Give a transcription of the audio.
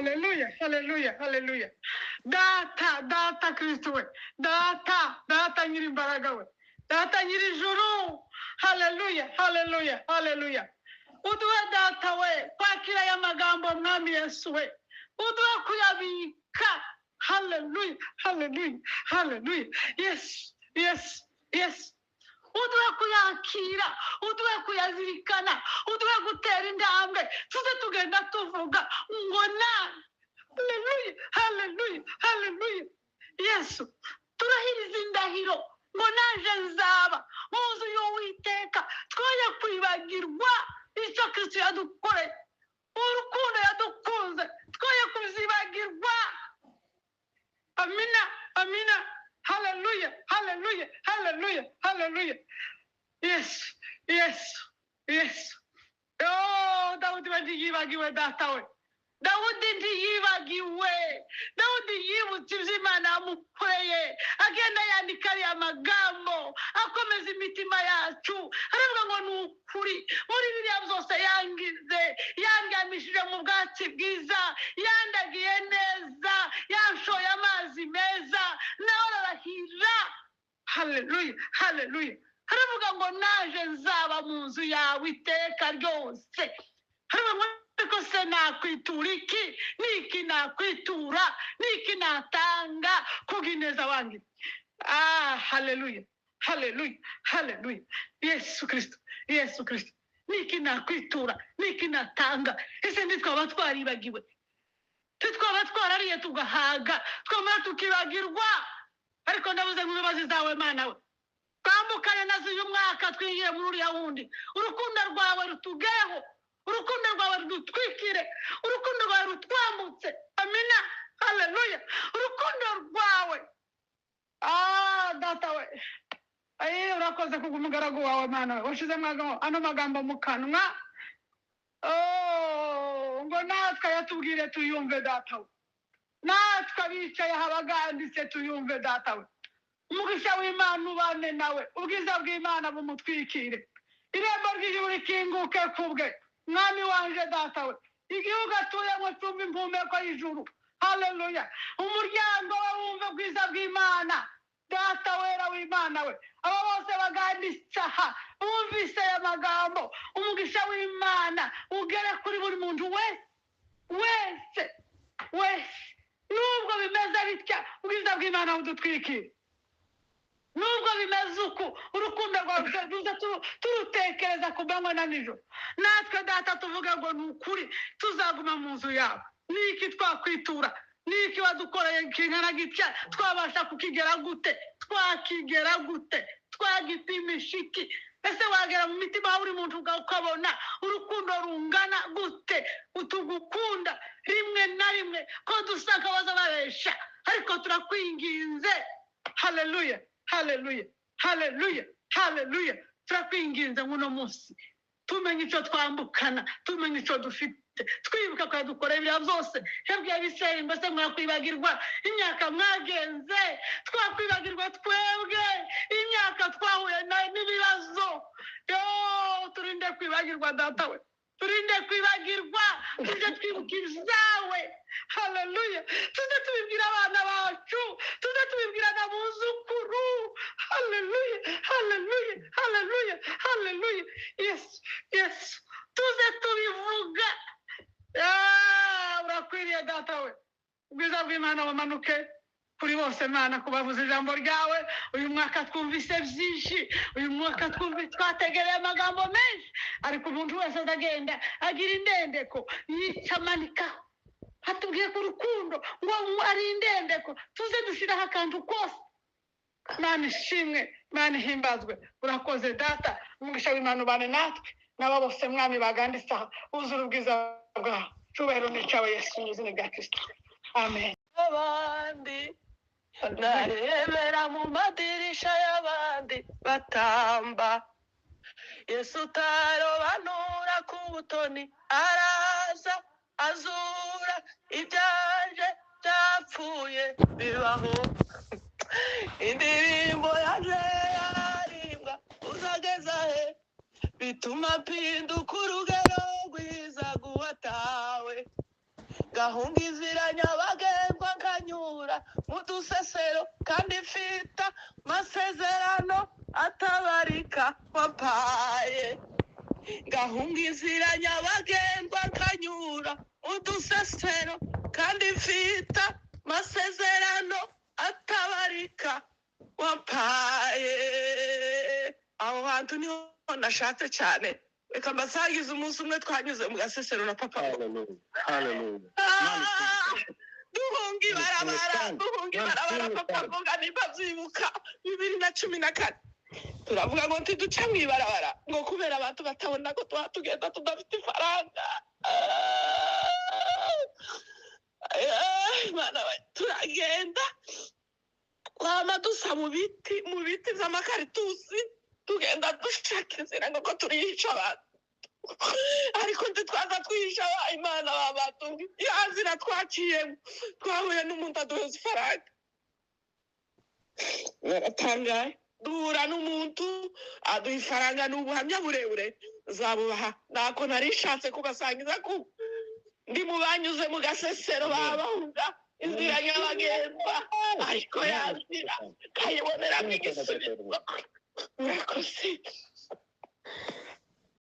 Haleluya, haleluya, haleluya. Data, data Kristo we, data, data nyirimbaraga we, data nyirijuru. Haleluya, haleluya, haleluya. Uduhe data we kwakira aya magambo, mwami Yesu we, uduhe kuyabika. Haleluya, haleluya, haleluya. Yesu, Yesu, Yesu, uduhe kuyakira, uduhe kuyazirikana, uduhe gutera intambwe, tuze tugenda tuvuga ngo na haleluya, haleluya, haleluya. Yesu, turahiriza indahiro ngo naje nzaba mu nzu y'Uwiteka. Twoye kwibagirwa icyo Kristo yadukoreye, urukundo yadukunze, twoye kuzibagirwa. Amina, amina. Haleluya, haleluya, haleluya, haleluya. Yesu, Yesu, Yesu. Oh, Dawudi we ntiyibagiwe, data we. Dawudi ntiyibagiwe. Dawudi yibutse ibyo Imana yamukoreye, agenda yandika ariya magambo akomeza imitima yacu. Aravuga ngo ni ukuri, muri biriya byose yangize, yandyamishije mu bwatsi bwiza, yandagiye neza, yanshoye amazi meza, nawe ararahira. Haleluya, haleluya. Aravuga ngo naje nzaba mu nzu yawe iteka ryose. Aravuga ngo ariko se nakwitura iki? Niki nakwitura? Niki natanga kubw'ineza wanjye? Ah, haleluya, haleluya, haleluya. Yesu Kristo, Yesu Kristo, niki nakwitura? Niki natanga? Ese ntitwaba twaribagiwe? Ntitwaba twarariye tugahaga, twamara tukibagirwa? Ariko ndabuze nk'imbabazi zawe, Mana we, twambukane nazo uyu mwaka, twinjiye muri uriya wundi. Urukundo rwawe rutugereho, urukundo rwawe rudutwikire, urukundo rwawe rutwambutse. Amina, haleluya. Urukundo rwawe. Ah, data we, ayi, urakoze kubw'umugaragu wawe, Mana we, washizemo ano magambo mu kanwa. Oh, ngo natwe ayatubwire tuyumve, data we. Natwe abicaye aha baganditse tuyumve, data we. Umugisha w'Imana ubane nawe, ubwiza bw'Imana bumutwikire, irembo ry'ijuru rikinguke kubwe, mwami wanje, data we. Igihugu atuyemo cyumva impumeko y'ijuru. Haleluya. Umuryango we wumve ubwiza bw'Imana. Data wera w'Imana we, abo bose baganditse aha bumvise aya magambo, umugisha w'Imana ugere kuri buri muntu wese, wese, wese. Nubwo bimeze bitya, ubwiza bw'Imana budutwikire. Nubwo bimeze uku, urukundo rwawe ruze turutekereza ku manywa na nijoro. Natwe data tuvuge ngo ni ukuri, tuzaguma mu nzu yawe. Niki twakwitura? Niki wadukoreye kingana gitya? Twabasha kukigera gute? Twakigera gute? Twagipimisha iki? Ese wagera mu mitima ya buri muntu ukabona urukundo rungana gute utugukunda? Rimwe na rimwe ko dusa nk'abaza babesha, ariko turakwinginze. Haleluya, haleluya, haleluya, haleluya. Turakwinginze nk'uno munsi tumenye icyo twambukana, tumenye icyo dufite, twibuka ko yadukoreye ibiriya byose. Yabwiye Abisirayeli ngo se mwakwibagirwa imyaka mwagenze? Twakwibagirwa twebwe imyaka twahuye n'ibibazo? Yo, turinde kwibagirwa, data we, turinde kwibagirwa. Tujye twibuka ibyawe. Haleluya. Tujye tubibwira abana bacu, tujye tubibwira n'abuzukuru. Haleluya, haleluya, haleluya, haleluya. Yesu, Yesu, tuze tubivuga. Ah, urakwiriye data we. Ubwiza bw'Imana bumanuke kuri bose, Mana, kubavuza ijambo ryawe. Uyu mwaka twumvise byinshi, uyu mwaka twumvise, twategereye amagambo menshi, ariko umuntu wese azagenda agira indendeko yicamanika. Hatubwiye ku rukundo ngo ari indendeko, tuze dushyiraho akantu kose. Mana ishimwe, Mana ihimbazwe. Urakoze data. Umugisha w'Imana ubane natwe n'aba bose, mwami, baganditse aha. Wuzura ubwiza bwawe. Cyubahiro ni icyawe Yesu, mu izina rya Kristo, amen. Abandi narebera mu madirisha y'abandi batamba. Yesu utarobanura ku butoni araza azura ibyanje byapfuye bibaho. Indirimbo yaje yaririmbwa uzageza he? Bituma mpinduka urugero rwiza guwatawe. Ngahunga inzira nyabagendwa, nkanyura mu dusesero, kandi mfite amasezerano atabarika wampaye. Ngahunga inzira nyabagendwa, nkanyura mu dusesero, kandi mfite amasezerano atabarika wampaye. Aho hantu niho nashatse cyane. Reka mbasangize, umunsi umwe twanyuze mu gasesero na papa. Hallelujah. Hallelujah. Ah, duhunga ibarabara, duhunga ibarabara. Papa avuga, nimba byibuka, 2014, turavuga ngo ntiduce mu ibarabara, ngo kubera abantu batabona ko tuba tugenda tudafite ifaranga. Ah, Mana we, turagenda twama dusa mu biti, mu biti vy'amakaritusi, tugenda dushaka inzira ngo ko turihisha abantu, ariko ntitwaza twihisha Imana babatunga ya nzira twaciyemo. Twahuye n'umuntu aduheza ifaranga, baratangaye. Duhura n'umuntu aduha ifaranga. Ni ubuhamya burebure zabubaha, ntako nari nshatse kubasangiza ku ndi mu banyuze mu gasesero, babahunga inzira nyabagendwa, ariko ya nzira kayiboneramo igisubizo. Murakoze.